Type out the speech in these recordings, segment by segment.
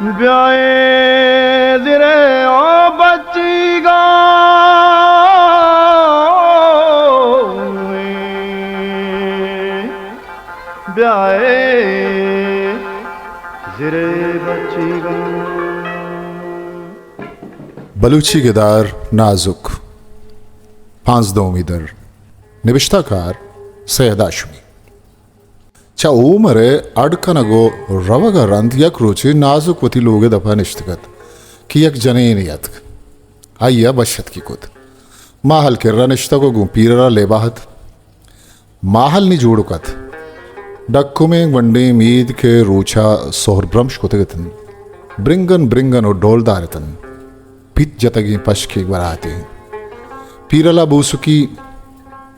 بیائے زرے او بچیگاں، بیائے زرے بچیگاں۔ بلوچی گدار نازک، پانزدہمی در، نبشتہ کار سید ہاشمی۔ چہ اومر ء اڈ کنگ ء روگ ء رند یک روچے نازک وتی لوگ ء دپ ء نشتگ ات کہ یک جنینے اتک۔ آئی ء بشتکی کت۔ ماہل کرا نشتگ ء گوں پیرل ء لیبا ات۔ ماہل نی جوڑ کت۔ ڈکمیں گونڈیں مید کہ روچ ء سہر برمش کتگ اتنت، برنگن برنگن ء ڈول دار اتنت۔ پیت جتگیں پشکے گورا اتیں۔ پیرل ء بوسکی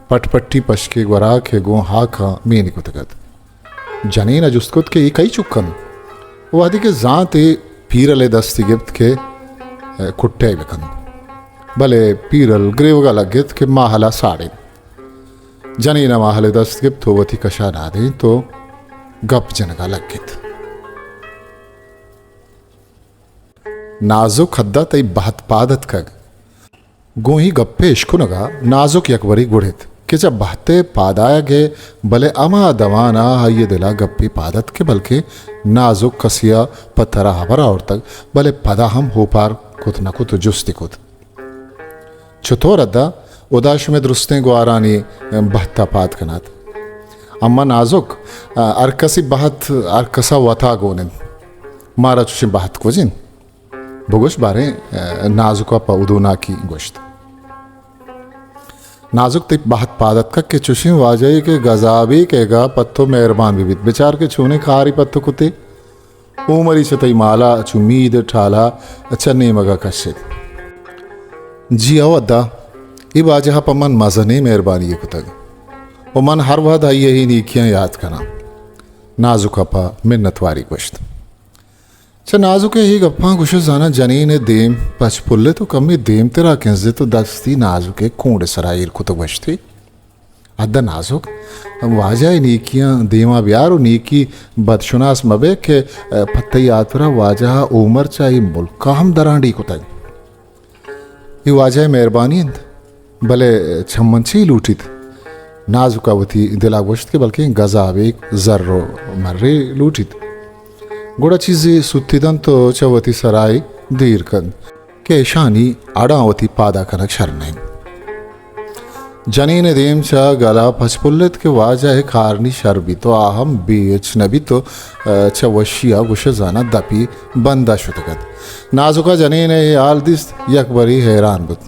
پٹ پٹی پشکے گورا کہ گوں ہاکاں مینی کتگ ات۔ جنین ء جست کت کہ اے کئی چک انت؟ وہدے کہ زانت اے پیرل ء دستی گپت کہ کٹے بکن، بلے پیرل گریوگا لگت کہ ماہلا ساڑینت۔ جنین ء ماہل ء دست گپت و وتی کشا نادینت و گپ جنگا لگت۔ نازک، حدا تئی بہت پاد اتکگ۔ گوں اے گپ ء اشکنگ ء نازک یکبرے گڑت کہ چہ بہت ء پادآیگ ء، بلے ہما دمان ء آئی ء دل ء گپے پاد اتک کہ بلکیں نازک کسے ء پہ ترا ہبر آورتگ، بلے پدا ہم ہوپار کت نہ کت و جستی کت۔ چتور ادا؟ ہدا شمئے درستیں گوارانی بہت ء پاد کنات۔ اما نازک، ہر کسی بہت ہر کس ء وتا گون انت۔ مارا چوشیں بہت کج انت؟ بگوش باریں۔ نازک ء پہ ہدوناکی گوشت۔ نازک، تئی بہت پاد اتکگ کہ چوشیں واجہے کہ گزابے کئیگا پہ تو مہربان بہ بیت۔ بچار کہ چونیں کارے پہ تو کتے۔ اومری چہ تئی مالا چو مید ء ٹالا چہ نیمگا کشت۔ جی او ادا، اے واجہ ء پہ من مزنیں مہربانی یے کتگ و من ہر وہد آئی ء اے نیکیاں یات کناں۔ نازک ء پہ منتواری گوشت۔ چہ نازک ء اے گپاں گوش زاناں جنین ء دیم پچ پلت و کمے دیمترا کنزت و دستی نازک ء کونڈ ء سرا ایر کت و گوشتی، ادا نازک، واجہ ء نیکیاں دیما بیار و نیکی بدشناس مبئے کہ پہ تئی ہاترا واجہ ء اومر چہ اے ملکا ہم درانڈیھ کتگ۔ اے واجہ ء مہربانی انت، بلے چہ من چے لوٹیت؟ نازک ء وتی دل ء گوشت کہ بلکیں گزابیک زر و مرے لوٹیت، گڑا چیزے سوتی دنت و چہ وتی سرا اے دیر کنت کہ اشانی اڑاں وتی پادا کنگ شر نہ انت۔ جنین ء دیم چہ گلا پچ پلت کہ واجہ ء کارنی شر بیت و آ ہم بے ہچ نہ بیت و چہ وشی ء گوش زاناں دپی بند ء شتگ ات۔ نازک ء جنین ء اے حال دیست، یک برے حیران بوت،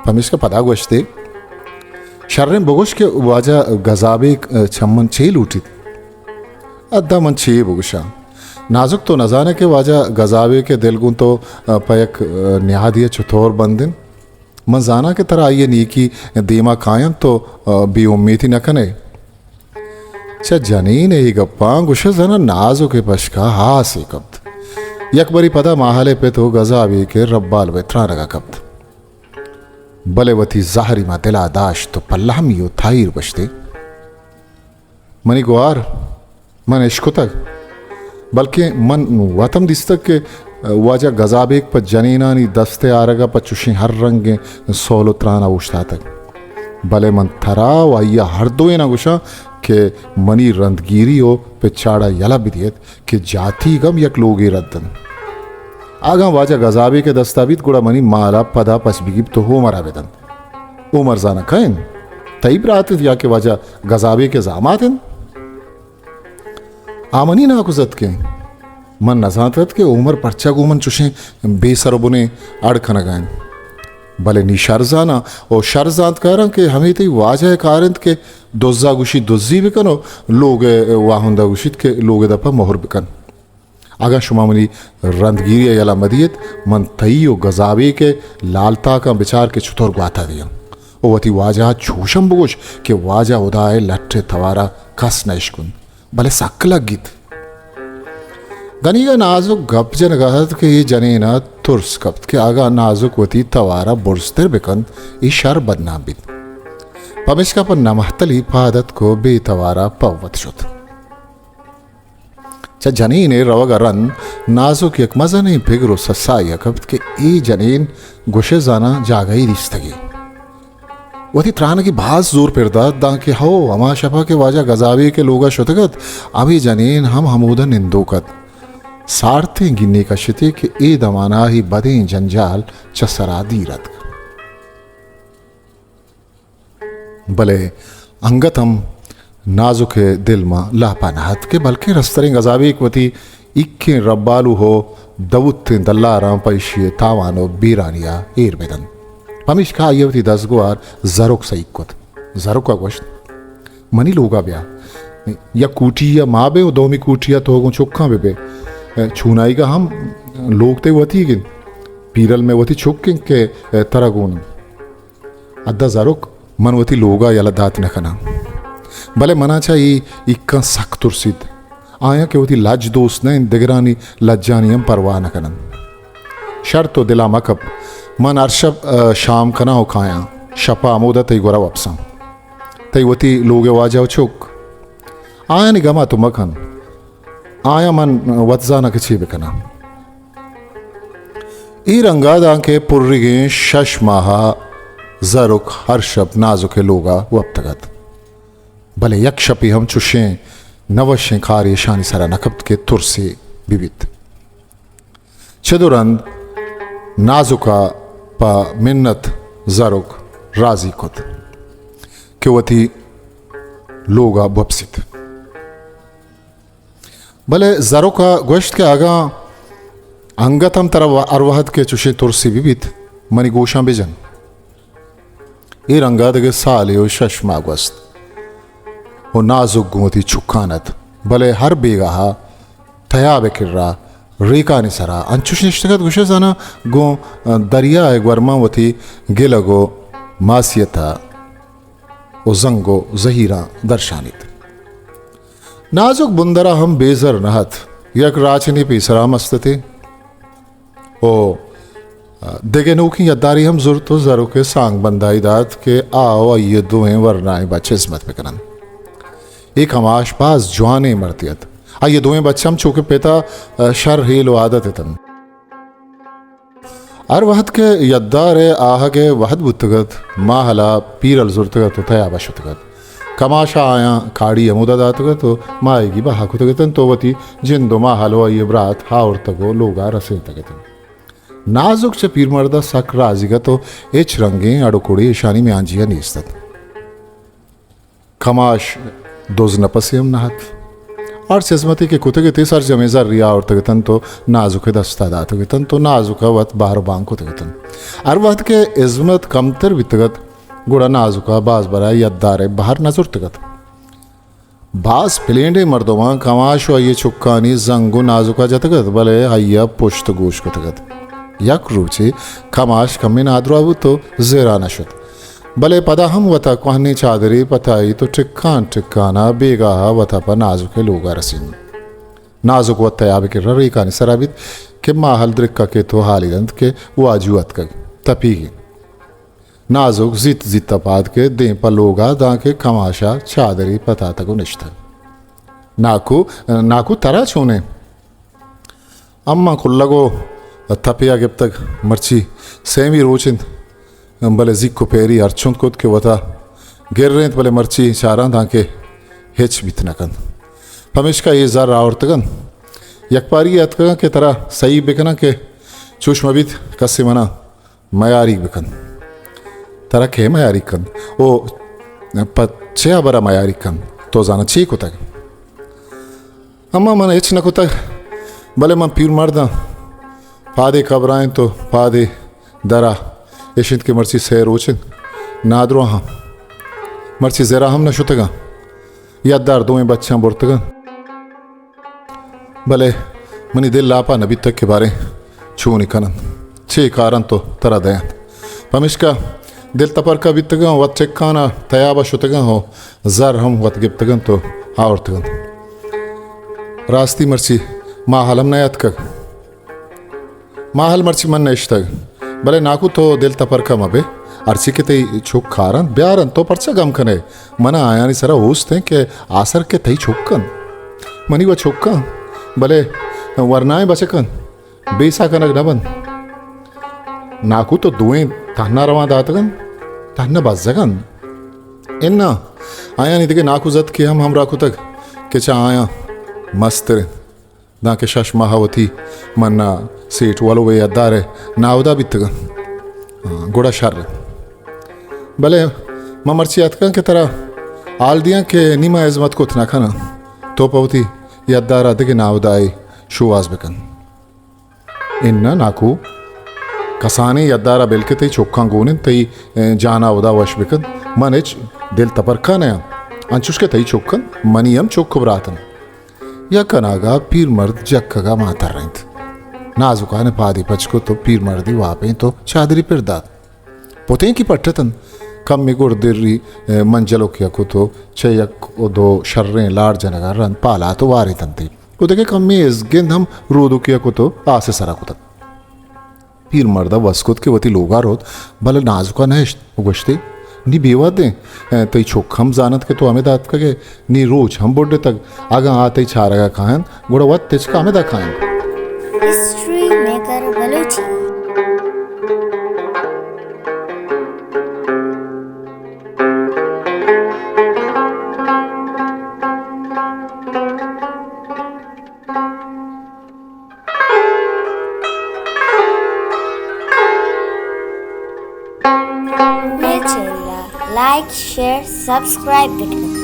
پمیشکا پدا گوشت ئے، شریں بگوش کہ واجہ گزابیک چہ من چے لوٹیت؟ ادا من چے بگوشاں؟ نازک، تو نزانئے کہ واجہ گزابیک ء دل گوں تو پہ یک نیادے ء چتور بند انت؟ من زاناں کہ ترا آئی ء نیکی دیما کاینت، تو بے امیتی نہ کنئے۔ چہ جنین ء اے گپاں گوش زاناں نازک ء پشکا ہاسے کپت۔ یک برے پدا ماہل ء پت و گزابیک ء ربال بہ ترانگا کپت۔ بلے وتی زہری ما دلا داشت و پہ لہمی و تاہیر گوشت ئے، منی گوہار، من اشکتگ، بلکیں من وت ہم دیستگ کہ واجہ گزابیک پہ جنینانی دست ء آرگ ء پہ چشیں ہر رنگیں سول و تران ء اوشتاتگ۔ بلے من ترا و آئی ء ہر دوئیناں گوشاں کہ منی رندگیری و پچاڑ ء یلہ بدیت کہ جاتیگ ہم یک لوگے رد انت۔ اگاں واجہ گزابیک ء دست ء بیت، گڑا منی مال ء پدا پچ بگیپت و ہومر ء بدنت۔ ہومر زاناں کئے انت؟ تئی برات انت یا کہ واجہ گزابیک ء زامات انت؟ آ منی ناکوزتک انت۔ من نزانت ات کہ ہومر پرچا گوں من چشیں بے سر و بنیں اڑ کنگ ء انت۔ بلے نی شر زاناں و شر زانتکاراں کہ ہمے تئی واجہ ء کار انت کہ دز ء گوشیت دزی بکن و لوگ ء واہند ء گوشیت کہ لوگ ء دپ ء مہر بکن۔ اگاں شما منی رندگیری ء یلہ مہ دیت، من تئی و گزابیک ء لالتاکاں بچار کہ چتور گوات ء دیاں۔ و وتی واجہ ء چوش ہم بگوش کہ واجہ ہدا ء لٹ ء توار ء کس نہ اشکنت، بلے سک لگیت۔ دنیگا نازک گپ جنگا ات کہ اے جنین ء ترس کپت کہ اگاں نازک وتی توار ء برزتر بکنت، اے شر بدنام بیت۔ پمیشکا پہ نمہتلی پاد اتک و بے توار ء پہ وت شت۔ چہ جنین ءِ روگ ءَ رند نازک یک مزنیں پگر ءُ سسائی ءَ کپت کہ اے جنین گوشئے زاناں جاگہے دیستگی۔ وتی ترانگ ءَ باز زور پر دات دانکہ ہو، ہما شپ ءَ کہ واجہ گزابیک ءِ لوگ ءَ شتگ ات، ہمے جنین ہم ہمودا نندوک ات۔ سارتیں گینے کشتی کہ اے دمان ءَ آئی بدیں جنجال چہ سرا دیر اتک۔ بلے انگت ہم نازک ءِ دل ماں لاپا نہ ات کہ بلکیں رستریں گزابیک وتی ایکیں ربالو ءُ دوتیں دلاراں پہ ایشی ءِ تاوان ءُ بیرانی ءَ ایر بہ دنت۔ پمیشکا آئی ءَ وتی دزگوہار زرک سہیگ کت۔ زرک ءَ گوشت، منی لوگ ءَ بیا۔ یک کوٹی ءَ ما بیں ءُ دومی کوٹی ءَ تو گوں چکاں بہ بئے۔ چونائیگ ءَ ہم لوگ تئی وتیگ انت۔ پیرل مئے وتی چک انت کہ ترا گون انت۔ ادا زرک، من وتی لوگ ءَ یلہ دات نہ کناں۔ بلے منا چہ اے ایکاں سک ترسیت۔ آیاں کہ وتی لج دوست نہ انت، دگرانی لجانی ہم پرواہ نہ کن انت۔ شر تو دل ءَ مہ کپ۔ من ہر شپ، ءَ، شام کناں ءُ کایاں۔ شپ ءَ ہمودا تئی گورا وپساں۔ تئی وتی لوگ ءِ واجہ ءُ چک۔ آیانی گم ءَ تو مہ کن۔ آیاں من وت زاناں کہ چے بہ کناں۔ اے رنگ ءَ دانکہ پرگیں شش ماہ ءَ زرک ہر شپ نازک ءِ لوگ ءَ وپتگ ات۔ بلے یک شپے ہم چشیں نہ وشیں کارے اشانی سرا نہ کپت کہ ترسے بہ بیت۔ چد ءُ رند نازک ءَ پہ منت زرک رازی کت کہ وتی لوگ ءَ بوپسیت۔ بلے زرک ءَ گوشت کہ اگاں انگت ہم ترا و-، ہر وہد کہ چشیں ترسے بہ بیت، منی گوشاں بہ جن۔ اے رنگ ءَ دگہ سالے ءُ شش ماہ گوست ءُ نازک گوں وتی چکان ات، بلے ہر بیگاہ ءَ تیاب ءِ کرا ریکانی سرا انچوش نشتگ ات، گوشئے زاناں گوں دریا ءِ گورماں وتی گلگ ءُ ماسیت ءَ ءُ زنگ ءُ زہیراں درشانیت۔ نازک بندر ءَ ہم بے زر نہ ات، یک راچنے پیسرا ہم است ات ءُ دگہ نوکیں یدارے ہم زرت ءُ زرک ءِ سانگ بندائی دات کہ آ ءُ آئی ءِ دوئیں ورنائیں بچ ہزمت بہ کن انت۔ اے کماش باز جوانیں مردے ات۔ آئی ءِ دوئیں بچ ہم چو کہ پت ءَ شر ہیل ءُ عادت ات انت۔ ہر وہد کہ یدار ءِ آہگ ءِ وہد بوتگ ات، ماہل ءَ پیرل زرتگ ات ءُ تیاب ءَ شتگ ات۔ کماش ءَ آیاں کاڑی ہمودا داتگ ات ءُ ماہیگی بہا کتگ ات انت ءُ وتی جند ءُ ماہل ءُ آئی ءِ برات آورتگ ءُ لوگ ءَ رسینتگ ات انت۔ نازک چہ پیرمرد ءَ سک رازیگ ات ءُ ہچ رنگیں اڑ ءُ کڑے ایشانی میانجی ءَ نیست ات۔ کماش دز نپسے ہم نہ ات۔ ہرچ ہزمتے کہ کتگ اتے سرجمیں زری آورتگ اتنت ءُ نازک ءِ دست ءَ داتگ اتنت ءُ نازک ءَ وت بہر ءُ بانگ کتگ اتنت۔ ہر وہد کہ ہزمت کمتر بیتگ ات، گڑا نازک ءَ باز برا یدار ءِ بہر نہ زرتگ ات۔ باز پلینڈیں مردماں کماش ءُ آئی ءِ چکانی زنگ گوں نازک ءَ جتگ ات، بلے آئی ءَ پشت گوش کتگ ات۔ یک روچے کماش کمے نادراہ بوت ءُ زر ءَ نہ شت، بلے پدا ہم وت ءَ کوہنیں چادرے پتائیت ءُ ٹکان ٹکان ءَ بیگاہ ءَ وت ءَ پہ نازک ءِ لوگ ءَ رسینت۔ نازک وت تیاب ءِ کرا ریکانی سرا بیت کہ ماہل درکہ کیت ءُ ہالی دنت کہ واجو اتکگ، تپیگ انت۔ نازک زیت زیت ءَ پاد کیت دیم پہ لوگ ءَ، دانکہ کماش ءَ چادرے پتاتگ ءُ نشتگ۔ ناکو، ناکو ترا چون انت؟ اماں کلگ ءُ تپے ءَ گپتگ، مرچی سیمی روچ انت، بلے زیک ءُ پیری ہرچنت کت کہ وت ءَ گرینت، بلے مرچی چاراں دانکہ ہچ بیت نہ کنت۔ پمیشکا اے زر آورتگ انت، یکپاری اتکگاں کہ ترا سہی بکناں کہ چوش مہ بیت کسے منا میاریگ بکن۔ ترا کئے میاریگ کنت؟ او پہ چے ہبرا میاریگ کنت؟ تو زاناں چے کتگ؟ اما من ہچ نہ کتگ، بلے من پیر مرداں۔ پادے کبرائیں تو پادے درا اش انت کہ مرچی سئے روچ انت نادراہاں۔ مرچی زرا ہم نہ شتگاں۔ یدار دوئیں بچاں برتگاں۔ بلے منی دل لاپا نہ بیتگ کہ باریں چونی کنن، چے کارن تو ترا دینت۔ پمیشکا دل تپرکا بیتگاں، وت چکانا تیابا شتگاں ہو زر ہم وت گپتگنت و آورتگنت۔ راستی مرچی ماہل ہم نیاتکگ۔ ماہل مرچی من نشتگ، بلے ناکو تو دل تپرکا مبے، ہرچی کہ تئی چک کارنت بیارنت، تو پرچا گم کنے؟ منا آیانی سرا اوست انت کہ آسر کہ تئی چک انت۔ منی و چکاں، بلے ورنائیں بچکاں بیسا کنگ نہ بنت۔ ناکو تو دوئیں تہنا رواں داتگ انت، تہنا بزگ انت۔ اناں، آیانی دگہ ناکو زتکے ہم ہمراہ کتگ کہ چہ آیاں مستر انت، دانکہ شش ماہ وتی منا سیٹ ولو ء یدار ء ناودا بیتگ انت۔ آ، گڑا شر انت۔ بلے من مرچی اتکاں کہ ترا حال دیاں کہ نی ما ہزمت کت نہ کناں، تو پہ وتی یدار ء دگہ ناودائے شوہاز بکن۔ اناں ناکو، کسانیں یدار ء بل کہ تئی چکاں گون انت، تئی، اے، جان ء ہدا وش بکن۔ من ہچ دل تپرکا نیاں، انچوش کہ تئی چک انت، منی ہم چک ء برات انت۔ یک اناگا پیر مرد جکگا ماتر انت۔ نازکان پادی پچ کت و پیر مردی واپینت و چادری پر دات۔ پتینکی پٹتنت۔ کمی گڑدری، اے، منجلوکیا کت و چہ یک و دو شریں لاڑ جنگا رند پالات و واریتنتی۔ و دگہ کمی ازگند ہم رودوکیا کت و آس سرا کتنت۔ پیر مرد ء وس کت کہ وتی لوگ ء روت، بلے نازک ء نہ اشت و گوشتی، نی بے وھد ایں، تئی چک ہم زاننت کہ تو ہمدا اتکگ ئے، نی روچ ہم بڈتگ، اگاں آ تئی چارگ ء کاینت، گڑا وت تچک ء ہمدا کاینت۔ History maker Balochi. مئے چینل ء لائک، شیئر، سبسکرائب بہ کن۔